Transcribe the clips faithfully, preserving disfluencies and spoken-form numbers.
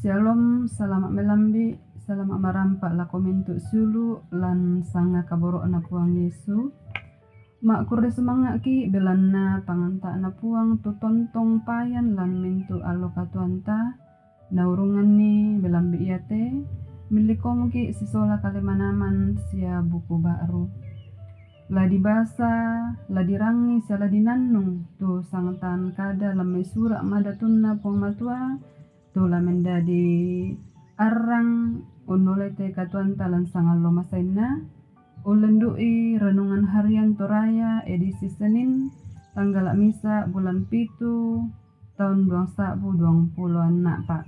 Shalom, salama' melambi', salama' marampa' lako mintu' sulu' lan sanga kaboro'na Puang Yesu. Ma'kurre sumanga'ki', belanna panganta'na Puang tu tontong payan lan mintu' allo katuoanta, naurunganni melambi' iate, millikomuki' sisola kale manaman sia buku ba'ru. La dibasa, la dirangi sia la dinannung tu sangtan kada lan mai sura' madatunna Puang Matua, tu la mendadi arrang unnolete katuoanta lan sangallo masainna, ullendu'i Renungan Harian Toraya edisi Senin, tanggala' misa' bulan pitu, taun duang sa'bu duang pulo anna'pa'.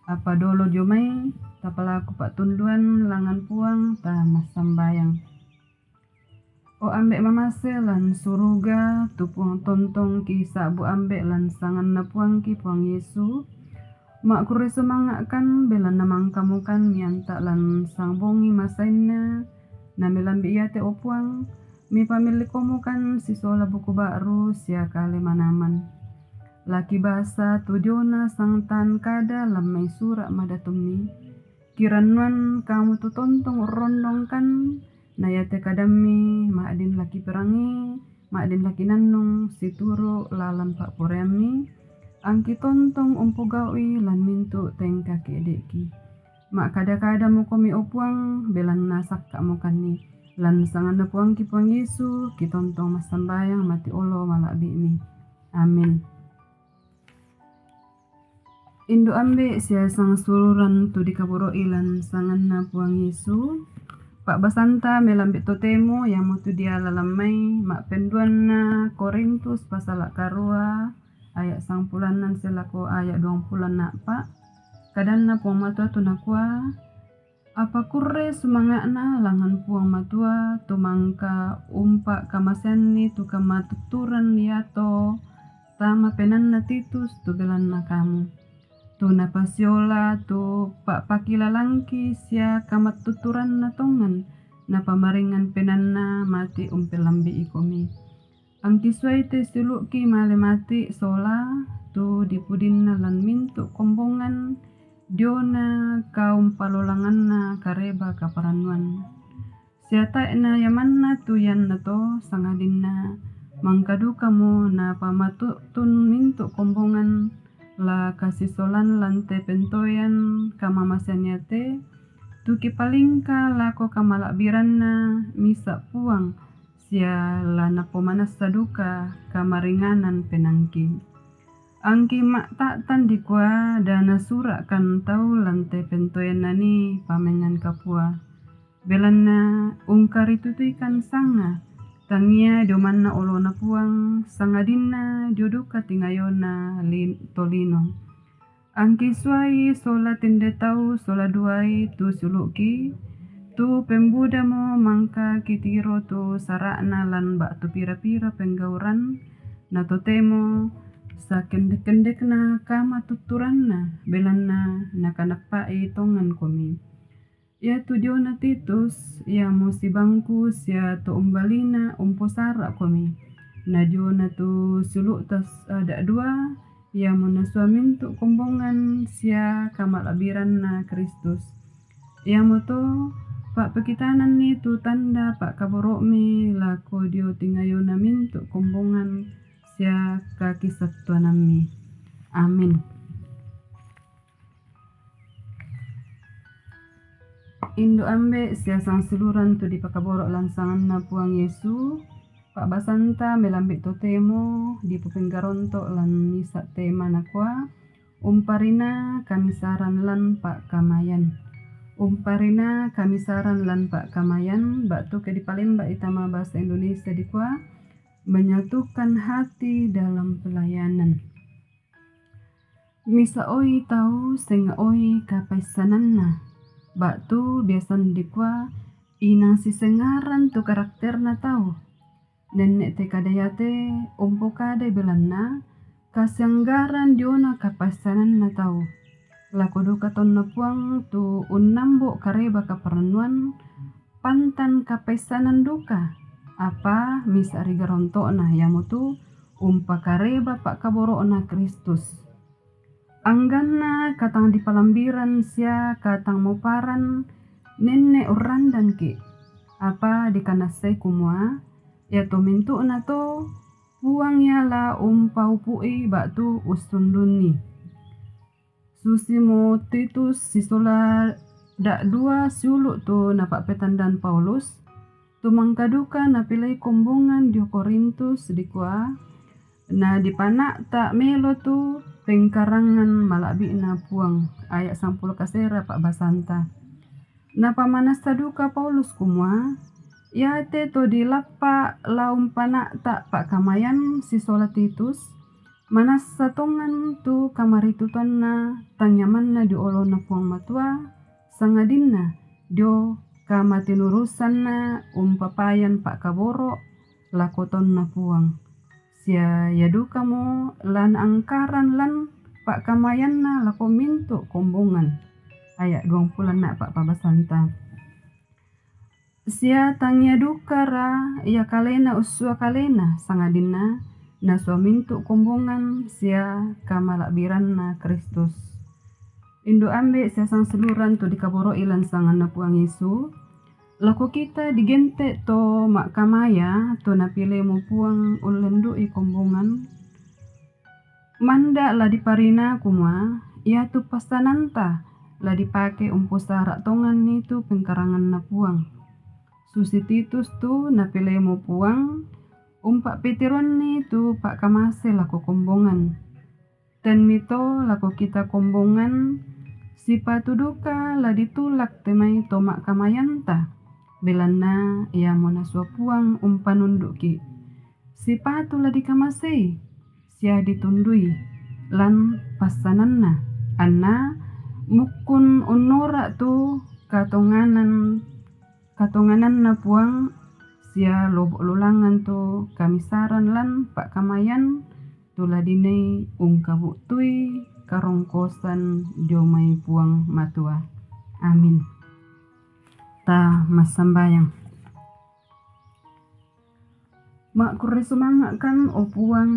Apa dolo dio mai, tapalaku pa'tunduan langngan Puang, tamassambayang. O Ambe' mamase lan suruga, tu Puang tontongki sa'bu Ambe' lan sanganna Puangki Puang Yesu, ma'kurre sumanga'kan, belanna mangkamukan mianta' lan sangbongi masainna, na melambi' iate, o Puang, mipamillikomukan sisola buku ba'ru sia kale manaman. La kibasa tu diona sangtan kada lan mai sura' madatummi. Kirannuan kamu tu tontong urrondongkan, na iate kadammi ma'din la kiperangi, ma'din la kinannung situru' lalan pa'poraiammi, angki tontong umpogau'i lan mintu' tengka ke'de'ki. Ma'kada-kada mukomi, o Puang, belanna sakka'mukanni. Lan sanganna Puangki Puang Yesu, kitontong massambayang mati olo mala'bi'mi. Amin. Indo' Ambe' sia sangsulurang tu dikaboro'i lan sanganna Puang Yesu, pa'basanta melambi' totemo, iamotu diala lan mai ma'penduanna Korintus pasala' karua, aya' sangpulo annan sia lako aya' duangpulo anna'pa'. Kadanna Puang Matua tu nakua, Apa kurre sumanga'na langngan Puang Matua, tu mangka umpa'kamaseanni tu kamatutturan iato tama penaanna Titus tu belanna kamu, tu napasiola tu pa'pakilalangki sia kamatutturanna tongan, napamaringngan penaanna mati' umpellambi'ikomi. Angki suai te siulu'ki male mati' sola tu dipudinna lan mintu' kombongan diona kaumpalolanganna kareba kaparannuan. Sia tae' na iamanna tu iannato, sangadinna mangka dukamo napamatuttun mintu' kombongan la kasisolan lan te pentoean kamamasean iate, tu kipalingka lako kamala'biranna misa' Puang, sia la napomanassa duka kamaringanan penaangki. Angki ma'ta'tan dikua, da nasura'kan tau lan te pentoean nanii pamengngan kapua. Belanna ungkaritutuikan sanga, tangia dio manna olona Puang, sangadinna dio duka tingayona lin-, tolino. Angki suai sola tinde tau sola duai tu siulu'ki, tu pembudamo mangka kitiro tu sara'na lan ba'tu pira-pira penggauran, na totemo sakendek-kendekna kamatutturanna, belanna nakanappa'i tongankomi. Iatu diona Titus, iamo sibangku sia to umbalina umposara'komi. Na diona tu siulu'ta s-, ada dua, iamo nasua mintu' kombongan sia kamala'biranna Kristus. Iamoto pa'pekitananni tu tanda pa'kaboro'mi lako dio tingayona mintu' kombongan sia kakisattuanammi. Amin. Indo' Ambe' sia sangsulurang tu dipakaboro' lan sanganna Puang Yesu, pa'basanta melambi' totemo dipopenggaronto' lan misa' tema nakua, Umparina Kamisaran lan Pa'kamayan. Umparina Kamisaran lan Pa'kamayan, ba'tu ke dipalemba'i tama bahasa Indonesia dikua, Menyatukan Hati Dalam Pelayanan. Misa' oi tau senga' oi kapaissananna, ba'tu biasan dikua inang sisengaran tu karakterna tau. Nenne' te kada iate umpokadai belanna kasianggaran diona kapaissananna tau. Lako duka taunna Puang tu unnambo' kareba kaparannuan, pantan kapaissanan duka, apa misa' ri garonto'na, iamotu umpakareba pa'kaboro'na Kristus. Angganna katang dipalambiran sia katang moparan nenne' urrandanki', apa dikanassai kumua, iato mintu'nato Puang ia la umpaupu'i ba'tu ussundunni. Susimo Titus sisola da'dua siulu' tu napa'petandan Paulus, tu mangka duka napilei kombongan dio Korintus dikua, na dipana'ta' melo tu pengkarangan mala'bi'na Puang, aya' sampulo kasera pa'basanta. Napamanassa duka Paulus kumua, iate to dilappa' la umpana'ta' pa'kamayan sisola Titus, manassa tongan tu kamaritutuanna tangnyamanna dio olona Puang Matua, sangadinna dio kamatinurusanna umpapayan pa'kaboro' lako taunna Puang. Sia ia dukamo la naangkaran lan pa'kamayanna lako mintu' kombongan. Aya' duangpulo enna'pa' pa'basanta. Sia tangia dukara ia kalena ussua kalena, sangadinna nasua mintu' kombongan sia kamala'biranna Kristus. Indo' ambe' sia sangsiuluran tu dikaboro'i lan sanganna Puang Yesu, lako kita digente' to ma'kamaya tu napilemo Puang ullendu'i kombongan. Manda' la diparina kumua, iatu passananta la dipake umposara' tonganni tu pengkaranganna Puang. Susi Titus tu napilemo Puang, umpa'petiroanni tu pa'kamase lako kombongan. Tenmi to lako kita kombongan, sipatu duka la ditulak te mai to ma'kamayanta, belanna iamo nasua Puang umpanundu'ki'. Sipatu la dikamasei sia ditundui lan passananna, anna mukkun unnora' tu katonganan, katongananna Puang sia lobo' lolangan tu kamisaran lan pa'kamayan tu la dinai ungkabu'tui karongkosan dio mai Puang Matua. Amin. Ta massambayang. Ma'kurre sumanga'kan, o Puang,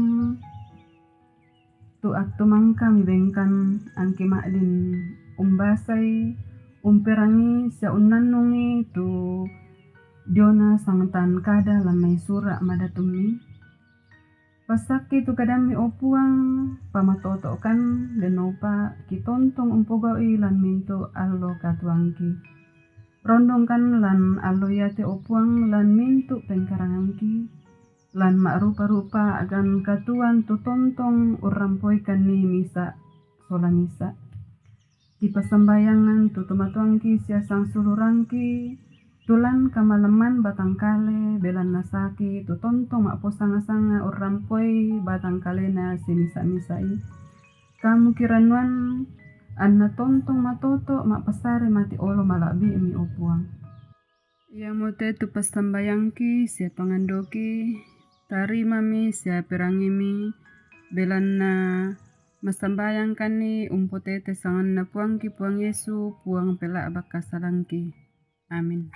tu attu mangka mibengkan angki ma'din umbasai, umperangi sia unnannungi tu diona sangtan kada lan mai sura' madatummi. Passakki tu kadammi, o Puang, pamatoto'kan, dennopa kitontong umpogau'i lan mintu' allo katuoangki. Rondongkan lan allo iate, o Puang, lan mintu' pengkarangangki, lan ma'rupa-rupa a'gan katuoan tu tontong urrampoikanni misa' sola misa'. Kipassambayangan tu tomatoangki sia sangsiulurangki, tu lan kamalemman batangkale, belanna saki tu tontong ma'posanga-sanga urrampoi batangkalena simisa-misa'i. Kamu kirannuan anna tontong matoto' ma'passare mati olo mala'bi'mi, o Puang. Iamote tu passambayangki sia pangandoki, tarimami sia perangimi, belanna massambayangkanni umpotete sanganna Puangki Puang Yesu, Puang pela'bak kasalangki. Amin.